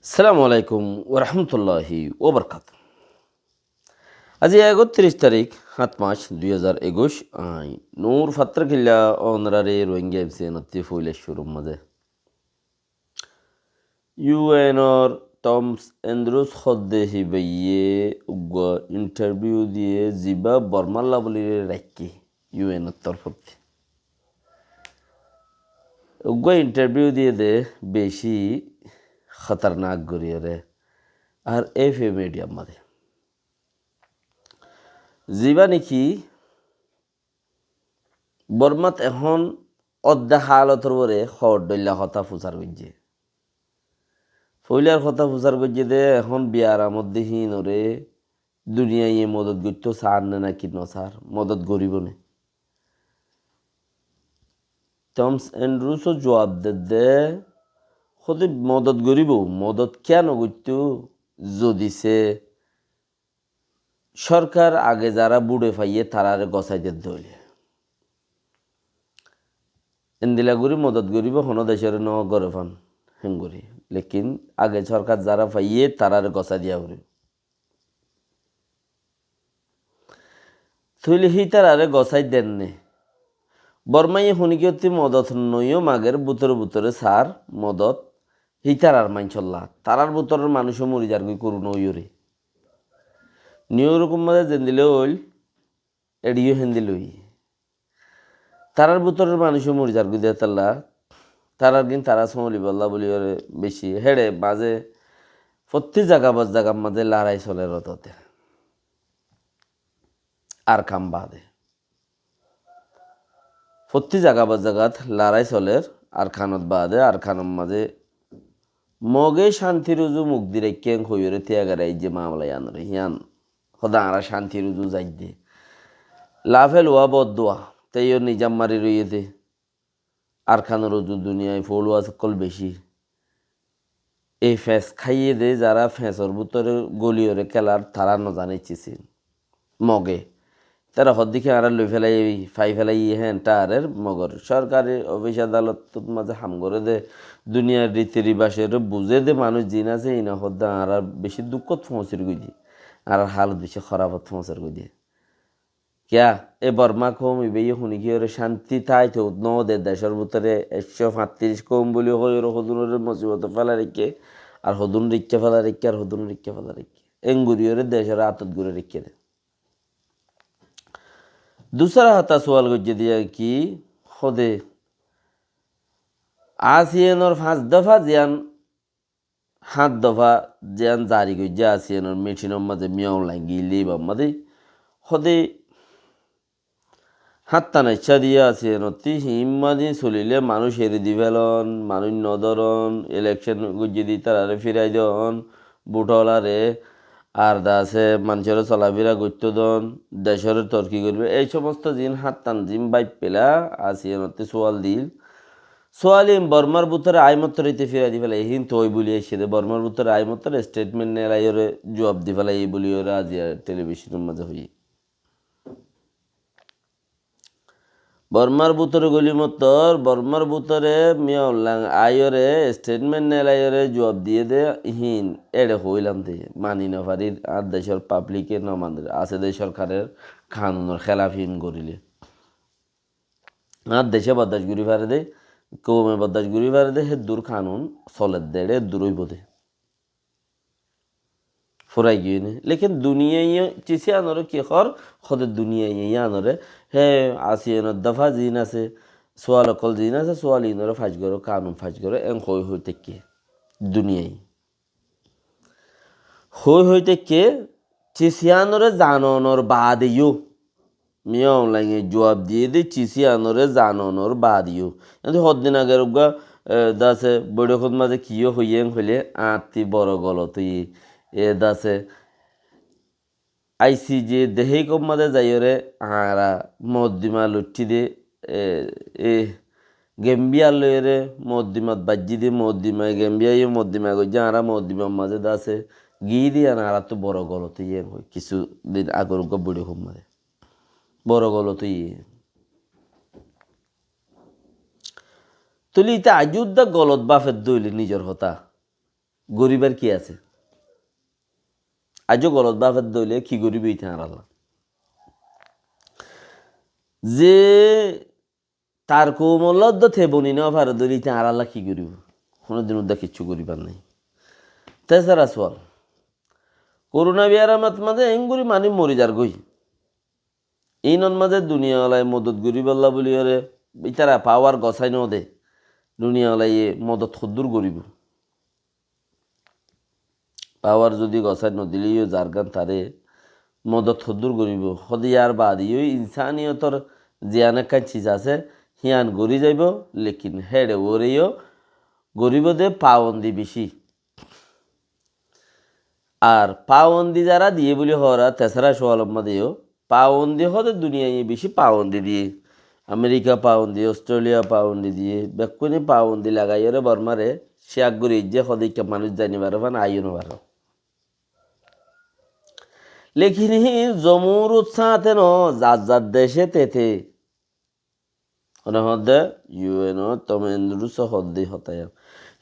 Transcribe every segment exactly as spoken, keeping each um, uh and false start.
Assalamu alaikum warahmatulláhi wabarakátuhu. Aijja ektiríc tarík, háñt mac, dui házar ekuic, añí Nur Fattarkilla ónorare Rohingya M C N ottú foila cúrur mazé U N or Thomas Andrews hoó de híbaye uggwá interview diye zibá Bormalla buli raikké U N or torfótti. Uggwá interview diye de beci hótarnak gorí ore R F A media mazé. Zibá niki Bormat ehón odde hálotor uore hoór dhoilla hotá fusar goijjé. Foilar hotá fusar goijjé de ehón biyaramot de híinore duniyaiye modot goittó saár né naki no saár, modot goríbo né. Thomas Andrews o juab der de, hoó de modot goríbo, modot kiyá no goittó, zodi se sorkar age zará búçe faiyé tarare gosái der de óile. Endilla gorí modot goríbo, honó decóre no gore fán, héen gorí. Lekin age sorkar zará faiyé tarare gosái diya foribó. Tóile hítarare gosái der né. Bormaye honikiyottí modot noiyó mager bútore bútore saár modot hítarar maincólla. Tarár bútoror manúic ó mori zargói koruna óiyore. New York or mazé zendilla óil, eçiyó héndilla óiye. Tarár bútoror manúic ó mori zargói de hétolla, tarár gín tará sómolibolla buli ore beci héçe mazé fottí zaga bad zagar mazé larái soler ótote. Arkan baade. Fottí zaga bad zagat larái soler, Arkanot baade, Arkanor mazé Moge cántir uzu muk di raikké en hoiyóre tiyagar aijje mamala iyanore, iyan hoó de añára cántir uzu zaidde. Lafe luwa boddua, te iyó nizam mari roiyé de. Arkanor uzu duniyai foóluwas ókkol beci. Ei feñs háiye de zará feñsor bútore goliyóre kélar, tará no zane iccí sin. Moge. Tará hoddé ki añára loi félaiyi, fai félaiyi, héen tarar Mogor sorkari ofis adalotot mazé ham goré de, duniyar riti ribacoré buzé de manúic zin asé, ina hoddé añára beci dukkót foóñsir goi de. Añárar halot beci hórafot foóñsir goi de. Kiyá, e Borma koum ibáye honikiyóre cánti táito no de, decór bútore ekcó fañtiric koum buli hoiyóre hodúnore mosibot félai raikké, ar hodún rikká félai raikké, ar hodún rikká félai raikké. Engoriyóre decóre atot gori raikké de. Dusara hotá sual goijjé de ki, hode, ASEAN or fañs dofa ziyán, háñt dofa ziyán zari goijjé ASEAN or mitin or mazé Min Aung Hlaing giyé de ibar mazé, hode, háñttan aiccá de ASEAN ottú híin mazé solilé manúic eri di félon, manúic no dóron, elekcon goijjé de tarare firai don, bút olaré, ar de asé manúicoré solafira goittó don, decóre torki goríbo. Ei somosto zin háñttan zin báifféla ASEAN ottú sual dil. Sual in Bormar bútore ai mottor ite firai di félaiye, híin toi buli aiccé de, Bormar bútore ai mottor statement nelaiyóre juab di félaiye buli ore aijja telebicon or mazé hoiyé. Bormar bútore goli mottor, Bormar bútore Min Aung Hlaing aiyóre, statement nelaiyóre juab diyé de, híin eçe hoilam de, mani no farir, añár decór public e no manir, asé de sorkaror kanunor hélaf híin gorilé. Añár dece bordac gori fare de, koume bordac gori fare de, héddur kanun soler de, eçe héddur óibo de. Furai giyói né. Lekin duniyaiye cis iyanore ki hoór, hode duniyaiye iyanore, hé, ASEAN or dofa zin asé, sual okkol zin asé, sual inore fas goró, kanun fas goró, en hoi hoi táikke duniyai. Hoi hoi táikke, cis iyanore zanonor baade yó, Min Aung Hlaing e juab diyé de cis iyanore zanonor baade yó. Ende hoddin ager uggwá, e, de asé, boiçókot mazé kiyó hoiyé hoilé, añátti boro golot óiye. E de asé, I C J de hé kor mazé zaiyóre añára mokoddima loittí de, e, e, Gambia loiyóre mokoddimat baijjí de, mokoddima Gambia yó mokoddima goijjé, añára mokoddimar mazé de asé, giyí de yián añárattú boro golot óiye hoi. Kissú din agor uggwá boiçókot mazé. Boro golot óiye. Tóile ite aijjó de golot bafedde óile nizor hotá. goríbar ki asé? Aijjó golot báfedde óile ki goríbo íte añárálla? Ze tar koumolla uddá te boni no fare dóri íte añárálla ki goríbo? Honódin uddá kiccú goríbar nái. Tesara sual, korona biyaramot mazé engorí manúic mori zargói. Inor mazé duniyawalai modot goríbolla buliyóre ítara pawar gosái no de. Duniyawalaiye modot hoddúr goríbo? Pawar zodi gosái no dile yó zargán taré modot hoddúr goríbo? Hode yar baade yó insaniyotor ziyan ekkán ciz asé, híyan gorí zaibo, lekin héçe uore yó goríbo de pabondi bicí. Ar pabondi zara diye buli hoóra tesara sualor mazé yó, pabondi hode duniyaiye bicí pabondi diye. Amerika pabondi, Ostréliya pabondi diye, bekkúne pabondi lagaiyóre Bormare cíak gorí aijjé, hode ikká manúic zai no fare, fán aiyó no fare. Lekin hín zomurot sáñte no, zar zar dece tete. Hone hoódde, U N o Tom Andrews e hoódde hotá yían.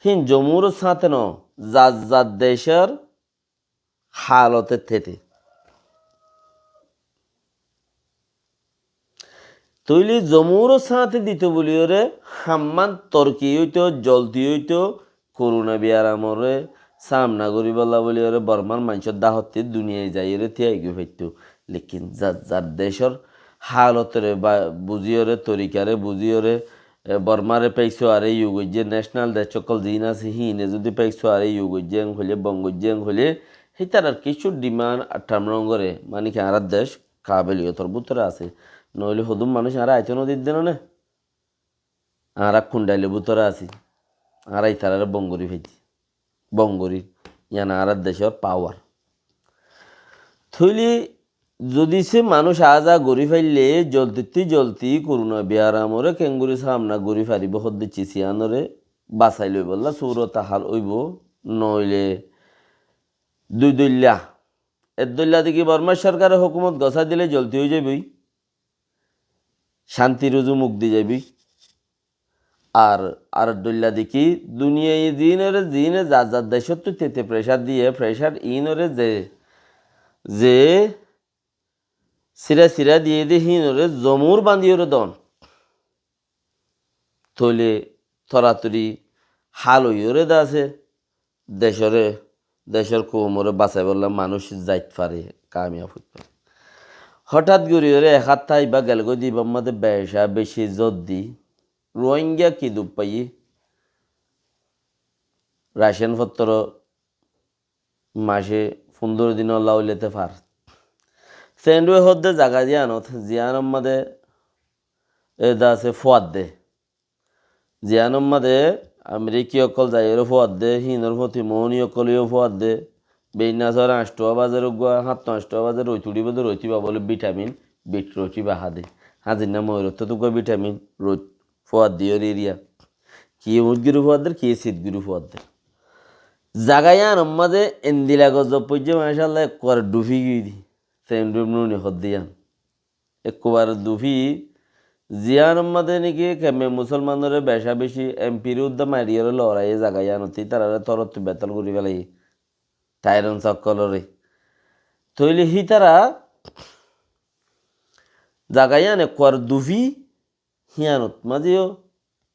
Hín zomurot sáñte no, zar zar decor halote tete. Tóile zomurot sáñte dito buliyóre hammán torki óito, zolti óito, korona biyaramoré samna goríbolla buliyóre Bormar maincór dahotti duniyai zaiyóre tíyai goi faittó. Lekin zar zar decór halotore ba-, buzíyore, torikare buzíyore, e, Bormare paiso are iyu goijjé, national dec ókkol ziín asé, híine zodi paiso are iyu goijjé, en hoilé, bon goijjé, en hoilé, hítarar kissú demand attam rongore, mani ki añárar dec kabeliyotor bútore asé. Noóile hodún manúic añára aitó nodidde no né? Añára kundailor bútore así. Añára itarare bon gorí faiddi. Bon gorí. Yián añárar decór pawar. Tóile zodi se manúic aza gorí faille, zoltittú zolti korona biyaramoré keéngorí samna gorí faribó hoddé ciz yiánoré basai loibolla surot hal óibo, noóile dui dóilla. Ek dóilla de ki Bormar sorkare hókumot gosái dile zolti ói zaiboi. Cánti ruzu muk di zaiboi. Ar, ar dóilla de ki duniyai ziínore, ziíne zar zar decóttu tete pressure diye, pressure iínore ze, ze sira sira diye de híinore zomur bañdiyóre don. Tóile toratori hal óiyore de asé, decóre, decór koumore basaibólla manúic zait fare, kamiyab óit fare. Hotát goríyore ek háfta ibá gelgói de ibár mazé beca beci zoddi Ruáingga ki duk faiyé, racen fottor mace fundoro din olla óile te far. Sendue hoódde zaga ziyanot, ziyanor mazé e de asé fúadde. Ziyanor mazé Ameriki ókkol zaiyóre fúadde, híinor foti moóni ókkoleyó fúadde. Beinna sóre añctúa bazar uggúa, háñttu añctúa bazar roit uçíbo de roit íba bóle vitamin, bit roit íba há de. Háñzinna moirottót uggúa vitamin, roit fúadde yóre eriya. Kiyé uñth gorí fúadder, kiyé sit gorí fúadder. Zaga yíanor mazé endila gozob foijjé, macállah, ekkuare dhufi giyói de. Sendue nuni hoódde yían. Ekkuare dhufi, ziyánor mazé niki kemme musolmanore beca beci M P re udda mariyore loraiyé zaga yíanot, ítarare torottú betal gorí felaiyé, Tyrants ókkolore. Tóile hítara zaga yían ekkuare dhufi, híyanot mazé yó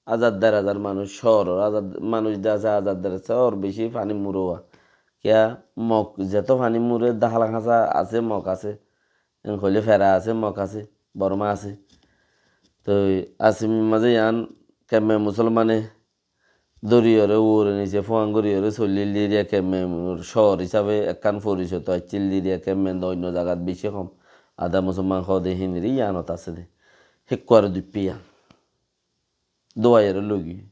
Azar der azar manúic, cóoror azar manúic de asé, azar der cóor beci fanir mure. Kiyá mok zeto fanir mure, dáhala háñsa asé, mok asé, en hoilé fera asé, mok asé, Borma asé. Toi Asimir mazé yián kemme musolmane dóriyore uore nise fuañ goriyore soillíl diriya kemme cóor hísabe ekkán forisoto accíl diriya kemme de oinno zagat beci hom. Ada musolman hoó de híniri yiánot asé de. Hékkuare duippe yián. Duaiyore loigiyé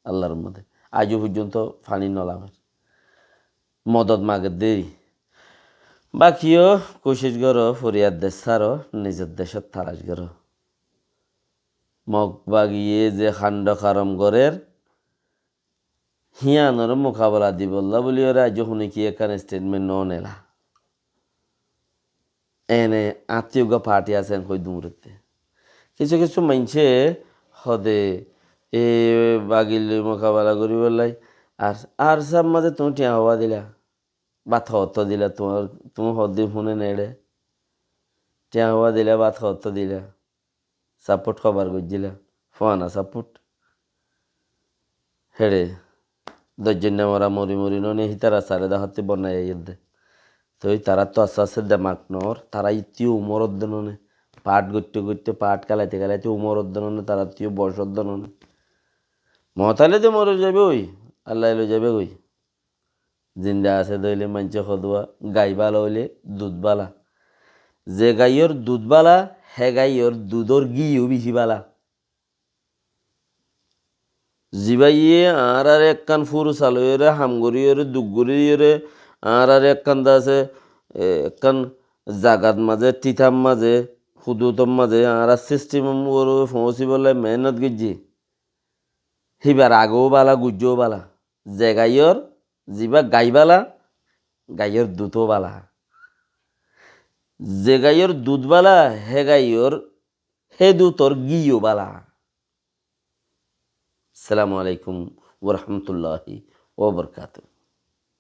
Allar mazé. Aijjó foijjonto fani no lamer. Modot mager de. Bakiyó kucic goró, foriyad dec sáro, nizor decót talac goró. Mok bagiye ze kando karom gorer, híyanor mukabela dibolla buliyore aijjó hone ki ekkán statement no nela. Ene añttí uggúa party asé en hoi duñrette. Kissú kissú maincé hode e bagil loi mukabela goribolla Ar, ar sab mazé tuñí thiañ hoówa dila, bát hoótto dila, tuñí, tuñí hoódde fúne neçe. Thiañ hoówa dila, bát hoótto dila. Sapót hobar goijjíla, fúana sapót. Héçe, doijjón mora mori mori none, hítara sare dahatti bonnai aiyédde. Toi taráttu asté asté demak noór, tará ittú umor ódde none. Path goitté goitté, path kélaite kélaite umor ódde none, taráttu boc ódde none. Moot aile de mori zaibói, Allaye loi zaibói. Zinda asé de óile maincé hodúa, gai bála óile dud bála. Ze gaiyór dud bála, hé gaiyór dudór gíyou bicí bála. Zibáye añáráre ekkán furus aloiyóre, ham goríyoré, duk goríyoré, añáráre ekkán de asé, e, ekkán zagat mazé, titám mazé, hudutor mazé, añára sistimor uore foóñsibólla meénnot goijjé. Híbar agóu bála, guijjou bála. Ze gaiyór, zibá gai bála, gaiyór dutou bála. Ze gaiyór dud bála, hé gaiyór, hé dutor gíyou bála. Assalamu alaikum wa rahmatullahi wa barakatuhu.